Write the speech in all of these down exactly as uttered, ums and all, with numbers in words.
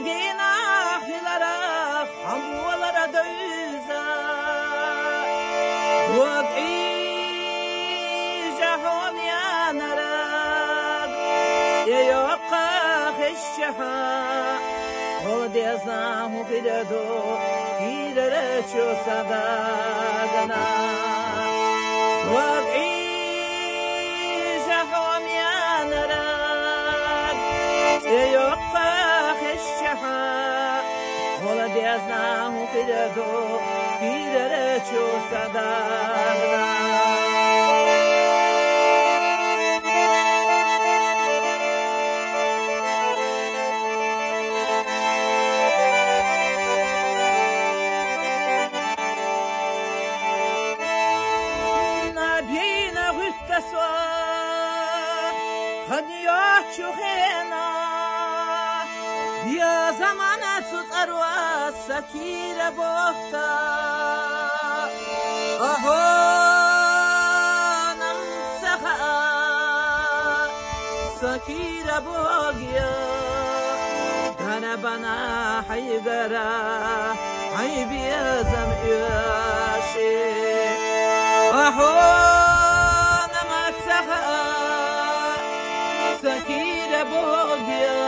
Гинахилара хьамбуалара дойза, дог ийжа хьомянараг, цӀейоккха хещахьа, холодезна хӀу хирадо, кирарачу садагна. Дог ийжа хьомянараг, цӀейоккха хещахьа, холодезна хӀу хирадо, кирарачу садагна. Набийна гӀуьттасва, гьанна йочухена, я замана цу цӀарва сакира бокта. Агьо, нам саха, сакира богья, дарабана хьайгара, хьайбиязам уьши. Агьо, нам саха, сакира богья,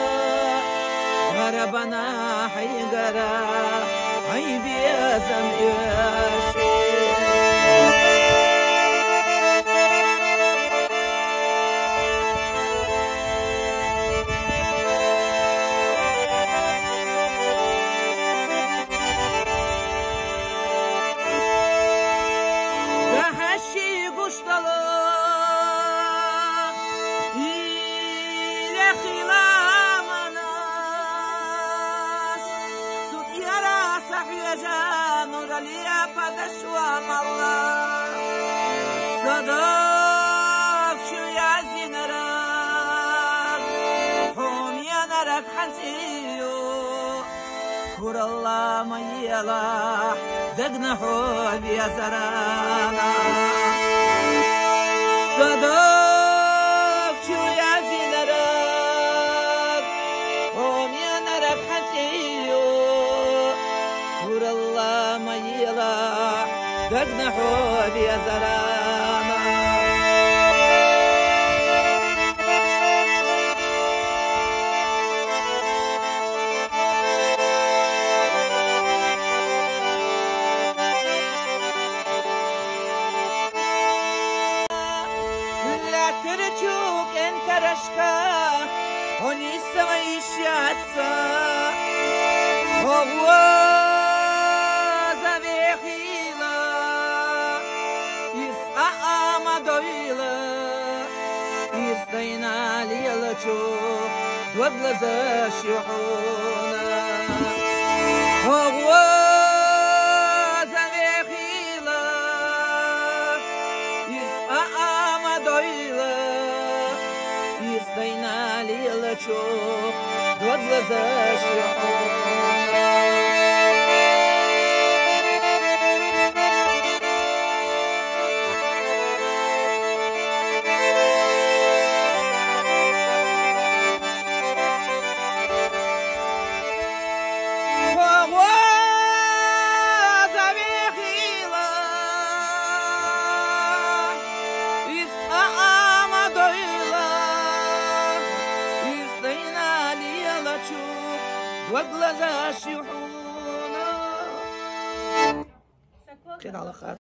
дарабана хьайгара, хьайбиязам уьши. Гахьаши гуштала, илехила манас, цу тӀера сахьвежа нуралия падашва малла. Садак чу язинараг, хьомянараг хӀанцӀию. Хуралла майилахь дагна хьо везарана. Садак чу язинараг, хьомянараг хӀанцӀию. Хуралла майилахь дагна хьо везарана. Латир чу кӀентарашка, гьуни савай шаца, гьо ваза вехила, ирс а амадойла, ирс дайналиялачу, дугла за шихьуна. Гьо ваза вехила, ирс а амадойла, ирс дайналиялачу, дугла за шихьуна. Гьо ваза вехила, ирс а амадойла, ирс дайналиялачу, дугла за шихьуна. Кхин алахъа.